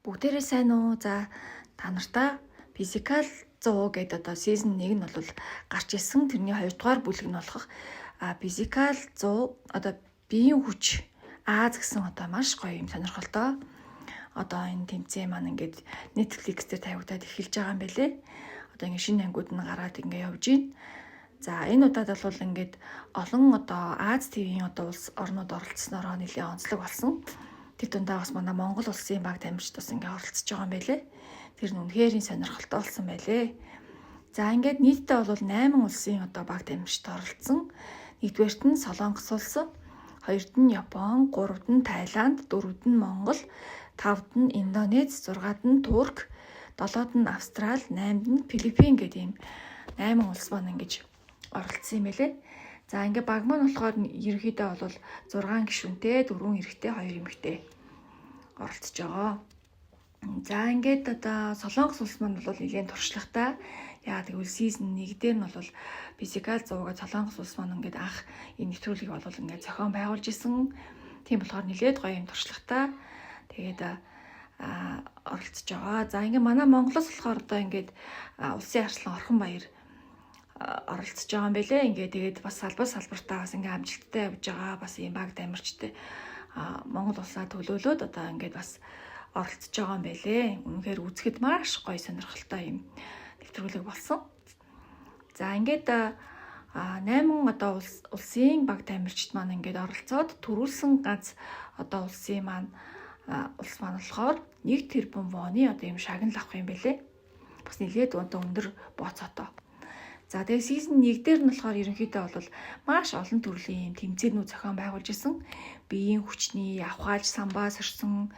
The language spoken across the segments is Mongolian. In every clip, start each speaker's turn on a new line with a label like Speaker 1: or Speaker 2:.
Speaker 1: Бүгдээрээ сайн уу? За, та нартаа Physical 100 гэдэг одоо season 1 нь бол гарч ирсэн. Тэрний 2 дугаар бүлэг нь болох Physical 100 одоо биеийн хүч Аз гэсэн одоо маш гоё юм сонирхолтой. Одоо энэ тэмцээн маань ингээд Netflix дээр тавигдаад эхэлж байгаа юм байлээ. Одоо ингээд шинэ ангиуд нь гараад ингээд явж байна. За, энэ удаад бол ингээд олон одоо Аз тивийн одоо улс орнууд оролцсноороо нэлээд онцлог болсон. Тэр дундаа бас манай Монгол улсын баг тамирчид бас ингээд оролцож байгаа юм байлээ. Тэр нь үнэхээр сонирхолтой болсон байлээ. За, ингээд нийтдээ бол 8 улсын одоо баг тамирчид оролцсон. Нэгдүгээрт нь Солонгос улс, хоёрт нь Япон, гуравд нь Таиланд, дөрөвд нь Монгол, тавд нь Индонез, зургаад нь Турк, долоод нь Австрал, наймд нь Филиппин гэдэг ийм 8 улс маань ингэж оролцсон юм байлээ. За, ингээ баг маань болохоор ерөнхийдөө бол 6 гишүүнтэй, 4 эрэгтэй, 2 эмэгтэй оролцож байгаа. За, ингээд одоо Солонгос улс маань бол нэлээд туршлагатай. Яа тэгвэл season 1 дээр нь бол Physical 100-га Солонгос улс маань ингээд анх энэ нэвтрүүлгийг бол ингээд зохион байгуулж исэн. Тийм болохоор нэлээд гоё юм туршлагатай. Тэгээд оролцож байгаа. За, ингээд манай Монголоос болохоор одоо ингээд улсын арслан Орхон Баяр оролцож байгаа юм байлээ. Ингээд тэгээд бас салбар салбартаа бас ингээд амжилттай явж байгаа. Бас ийм баг тамирчтай Монгол улсаа төлөөлөөд одоо ингээд бас оролцож байгаа юм байлээ. Үнэхээр үзэхэд маш гоё сонирхолтой юм нэвтрүүлэг болсон. За, ингээд 8 одоо улсын баг тамирчид маань ингээд оролцоод төрүүлсэн ганц одоо улсын маань улс маань болохоор 1 тэрбум воны одоо юм шагнал авах юм байлээ. Бас нэлээд одоо өндөр бооцоотой. За, тэгээ season 1 дээр нь болохоор ерөнхийдөө бол маш олон төрлийн юм тэмцээнүүд зохион байгуулж исэн. Биеийн хүчний авхаалж самбаа сорсон,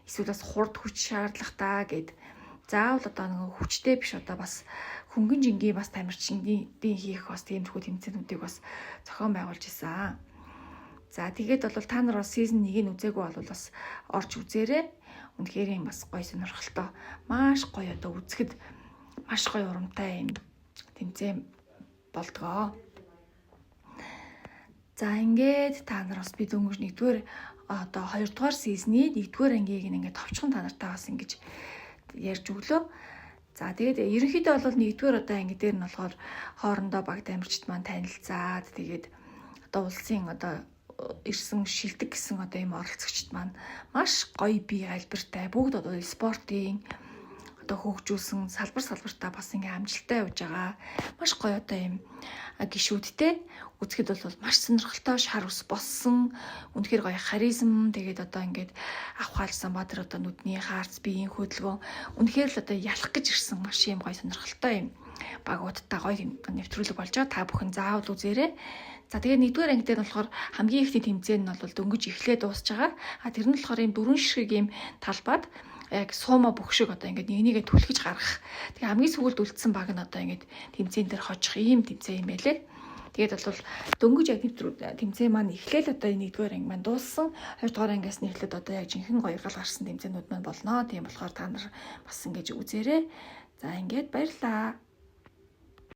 Speaker 1: эсвэл бас хурд хүч шаардлагатай гэд, заавал одоо нэг хүчтэй биш, одоо бас хөнгөн жингийн бас тамирчдын хийх бас тиймэрхүү тэмцээнүүдийг бас зохион байгуулж исэн. За, тэгээд бол та нар бас season 1-ийг үзээгүй бол бас орж үзээрэй. Үнэхээр юм бас гоё сонирхолтой. Маш гоё, одоо үзэхэд маш гоё урамтай юм тэмцээн болдгоо. За, ингээд та нар бас би дөнгөж нэгдүгээр одоо хоёрдугаар season ы нэгдүгээр ангийг ингээд товчхон та нартай бас ингэж ярьж өглөө. За, тэгээд ерөнхийдөө бол нэгдүгээр одоо анги дээр нь болохоор хоорондоо баг тамирчид маань танилцаад, тэгээд одоо улсын одоо ирсэн шилдэг гэсэн одоо ийм оролцогчд маань маш гоё бие албартай, бүгд одоо спортын одоо хөгжүүлсэн салбар салбартаа бас ингээ амжилттай явж байгаа. Маш гоё одоо ийм гишүүдтэй, үзэхэд бол маш сонирхолтой, шар ус боссон, үнэхээр гоё харизм, тэгээд одоо ингээд авхаалсан ба тэр одоо нүдний хаарц, биеийн хөдөлгөөн үнэхээр л одоо ялах гэж ирсэн маш ийм гоё сонирхолтой юм багуудтай гоё нэвтрүүлэг болж байгаа. Та бүхэн заавал үзээрэй. За, тэгээ нэгдүгээр анги дээр нь болохоор хамгийн ихний тэмцээн нь бол дөнгөж эхлээд дуусж байгаа. А тэр нь болохоор ийм дөрвөн ширхэг ийм талбайд яг суума бүх шиг одоо ингээд нэг нэгээ түлхэж гаргах. Тэгээ хамгийн сүүлд үлдсэн баг нь одоо ингээд тэмцээн дээр хожих ийм тэмцээн юм байлээ. Тэгээд бол дөнгөж яг тэмцээн маань эхлээл одоо нэгдүгээр анги маань дууссан. Хоёрдугаар ангиас нь эхлээд одоо яг жинхэнэ гоё гал гарсан тэмцээнүүд маань болно. Тийм болохоор та нар бас ингэж үзээрэй. За, ингээд баярлаа.